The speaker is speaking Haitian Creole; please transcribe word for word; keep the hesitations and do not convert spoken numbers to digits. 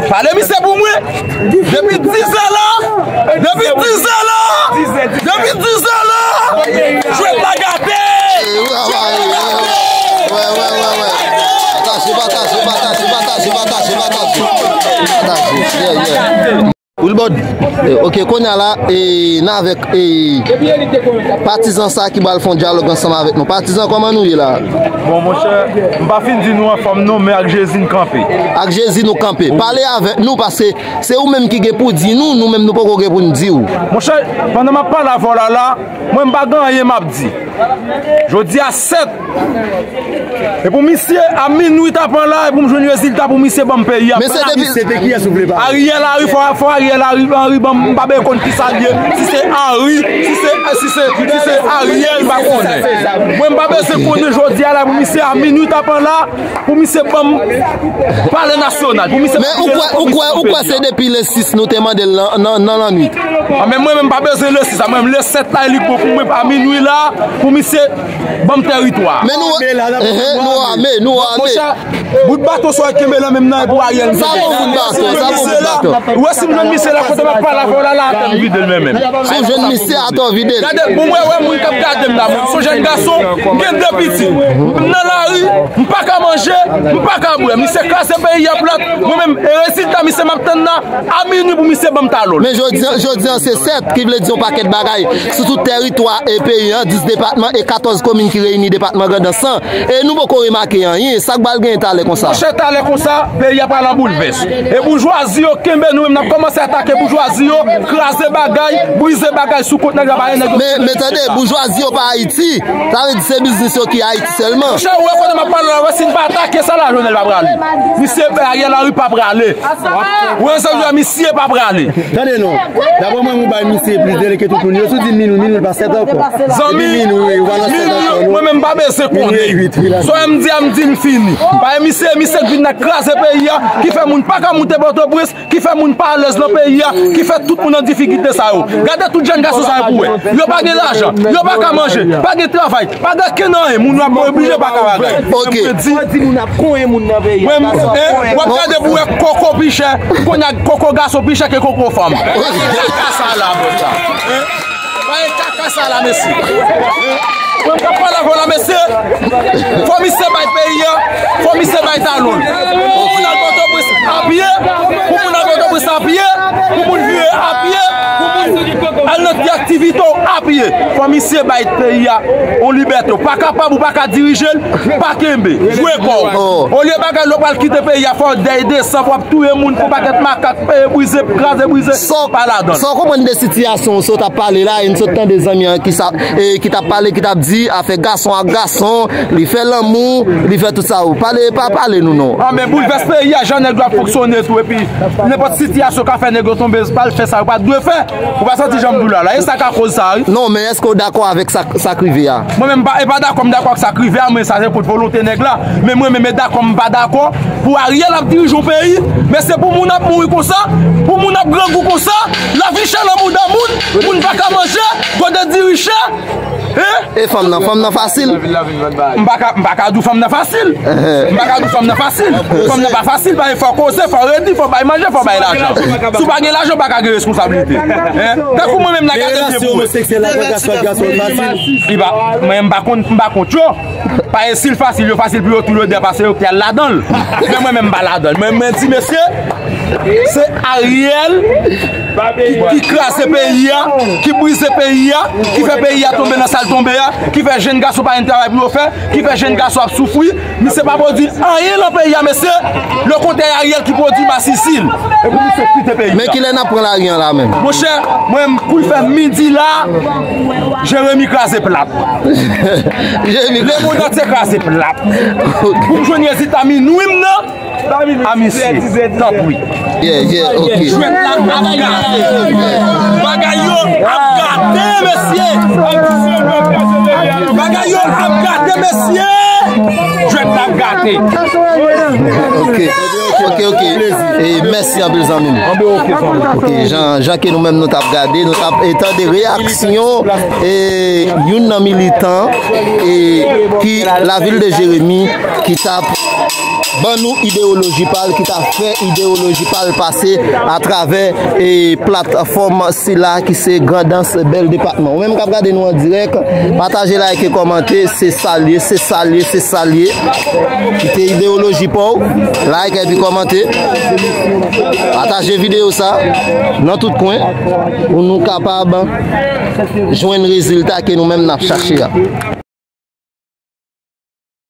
Pale misye pou mwen. Depi dizè la, depi dizè la, depi dizè la, jwèt la gate. Wè, wè, wè, wè. Pataje, pataje, pataje, pataje, pataje, pataje, pataje. Pataje, yeah, yeah. Wilbord, eh, ok, kounye a la, eh, n avèk, eh, patizan sa ki pral fè yon dyalòg ansanm avèk nou. Patizan, kòman nou ye la? Bon, monchè, m pa fin di nou anfòm non, men ak Jezi n kanpe. Ak Jezi nou kanpe. Pale avèk nou, paske se ou menm ki gen pou di nou, nou menm nou poko gen pou n di w. Monchè, pandan m ap pale avè w la, la, mwen m pa gen anyen m ap di. Jodi a sèt, e pou misye, a minwi ta pran la, e pou m jwenn rezilta pou misye ban m peyi a. Men se depi se te kiyès ou vle pale? Ariel Henry, fò, fò Ariel Henry, Henry ban m, m pa bezwen konn kisa l ye. Si se Henry, si se, si se, si se Ariel, m pa konnen. Mwen, m pa bezwen konnen jodi a la pou misye, a minwi ta pran la, pou misye ban m palè nasyonal, pou misye ban m peyi a. Men ou kwè, ou kwè, ou kwè se depi le sis nou te mande l nan, nan, nan lannwit? A, men mwen menm pa bezwen le sis la, mwen menm le sèt la, e li bon pou mwen, a minwi la, pou misye ban m teritwa. Men nou, ehe, nou ame, nou ame. Monchè, bout baton sa w kenbe la menm nan, e pou Ariel. Sa bon bout baton, sa bon bout baton. Ou wè si m jwenn misye la, kote m ap pale avè w la, la, atè m vide l men menm. Si w jwenn misye, atè w vide l. Gade, bon, mwen wè moun k ap gade m la, mwen, m se yon jèn gason, m gen de pitit. M nan lari, m pa ka manje, m pa ka bwè. Misye kraze peyi a plat, mwen menm, e rezilta misye m ap tann la, a minwi pou misye ban m talon l. Men jodi, jodi an se sèt, ki vle di yon pakèt bagay. Sou tout tèritwa e peyi an, dis depatman e katòz komin ki reyini depatman Grandans lan. E nou poko remake anyen. Sa k pral genyen talè konsa? Monchè, talè konsa, peyi a pral an boulvès. E boujwazi yo kenbe nou menm, n ap kòmanse atake boujwazi yo, kraze bagay, brize bagay sou kont nèg la, ba nèg yo. Men, men tande, boujwazi yo pa Ayiti. Sa vle di se biznis yo ki Ayiti sèlman. Monchè, ou wè kote m ap pale la, wè si n pa atake sa la, Jovenel pa prale. Misye Ariel Henry pa prale. Ou wè sa, misye pa prale. Tande non. Daprè mwen, ou bay misye plis dele ke tout moun yo. Si w di minwi, minwi pa sèt ankò. Zanmi, minwi, ou pa nan sèt ankò, non. Mwen menm pa bezwen konnen. Sa w wè m di a, m di m fini. Paske misye, misye k vin nan kraze peyi a, ki fè moun pa ka moute Pòtoprens, ki fè moun pa alèz nan peyi a, ki fè tout moun an difikilte sa yo. Gade tout jèn gason sa yo pou wè. Yo pa gen lajan, yo pa ka manje, pa gen travay, pa gen kenn anyen, moun yo ap oblije pa ka bagay. Ok. Mwen di, di moun ap konyen moun nan peyi a. Mwen, w ap gade pou wè koko pi chè, kounye a koko gason pi chè ke koko fanm. Kaka sa la, bon sa. Hein? Bay kaka sa la, mesye. Mwen, m ka pale avè w la, mesye. Fò misye bay peyi a, fò misye bay talon l. Pou moun al Pòtoprens a pye, pou moun al Pòtoprens a pye, pou moun vire a pye, pou moun al nan ti aktivite w a pye. Fò misye bay peyi a yon libète. Ou pa kapab, ou pa ka dirije l, pa kenbe. Jwe kò w. Olye bagay lè w pral kite peyi a, fò w dèy desann, fò w ap touye moun, fò pakèt makak, peye brize, kraze brize, pa ladan l. Sa w konprann de sitiyasyon sa w t ap pale la, e n sot tande zanmi an ki sa, e ki t ap pale, ki t ap di afè gason ak gason, li fè lanmou, li fè tout sa. Ou pale, pa pale nou non. Ah, men boulvès peyi a, jan nèg yo ap fonksyone tou, epi nenpòt sitiyasyon ka fè nèg yo tonbe, pa l fè sa yo pa t dwe fè. Ou pa santi jan m di w la, la, e sa ka koz sa, wi. Non, men èske w dakò avèk sa, sa k rive a? Mwen menm, m pa, e pa dakò m dakò ak sa k rive a, men sa se kont volonte nèg la. Men mwen menm, e dakò m pa dakò pou Ariel ap dirije yon peyi, men se pou moun ap mouri konsa, pou moun ap grangou konsa, lavi chè nan bouda moun, moun pa ka manje, gode diri chè. Hein? E fanm nan, fanm nan fasil? M pa ka, m pa ka di w fanm nan fasil. M pa ka di w fanm nan fasil. Fanm nan pa fasil, paske fò koze, fò redi, fò bay manje, fò bay lajan. Si w pa gen lajan, w pa ka gen responsablite. Hein? Tankou mwen menm nan gade l pou mwen. Li pa, mwen m pa kont, m pa kont yo. Paske si l fasil, yo fasil pou yo tou yo de pase yo ki al ladan l. Men mwen menm m pa ladan l. Mwen, mwen di, mesye, se Ariel ki, ki kraze peyi a, ki brize peyi a, ki fè peyi a tonbe nan sa l tonbe a, ki fè jèn gason pa gen travay pou yo fè, ki fè jèn gason ap soufri. Misye pa pwodui anyen nan peyi a, mesye. Lekontrè, Ariel ki pwodui masisil. E pou misye kite peyi a. Men kilè n ap pran lari an la menm? Monchè, mwen, kou l fè midi la, Jeremi kraze plat. Jeremi. Lemonn antye kraze plat. Pou m jwenn rezilta minwi m nan, a misye, tanpri. Yeah, yeah, ok. Jwèt la ap gate. Bagay yo ap gate, mesye. Bagay yo ap gate, mesye. Jwèt la ap gate. Ok, ok, ok. E mèsi anpil, zanmi m. Ok, jan, jan ke nou menm nou t ap gade, nou t ap, e, tande reyaksyon, e, youn nan militan, e, ki lavil de Jeremi, ki t ap ban nou ideyoloji pa l, ki ta fè ideyoloji pa l pase atravè e platfòm sila ki se Grandans Bèl Depatman. Ou menm k ap gade nou an dirèk, pataje, like, kòmante, se sa l ye, se sa l ye, se sa l ye. Kite ideyoloji pa w, like epi kòmante. Pataje videyo sa nan tout kwen pou nou kapab jwenn rezilta ke nou menm n ap chache a.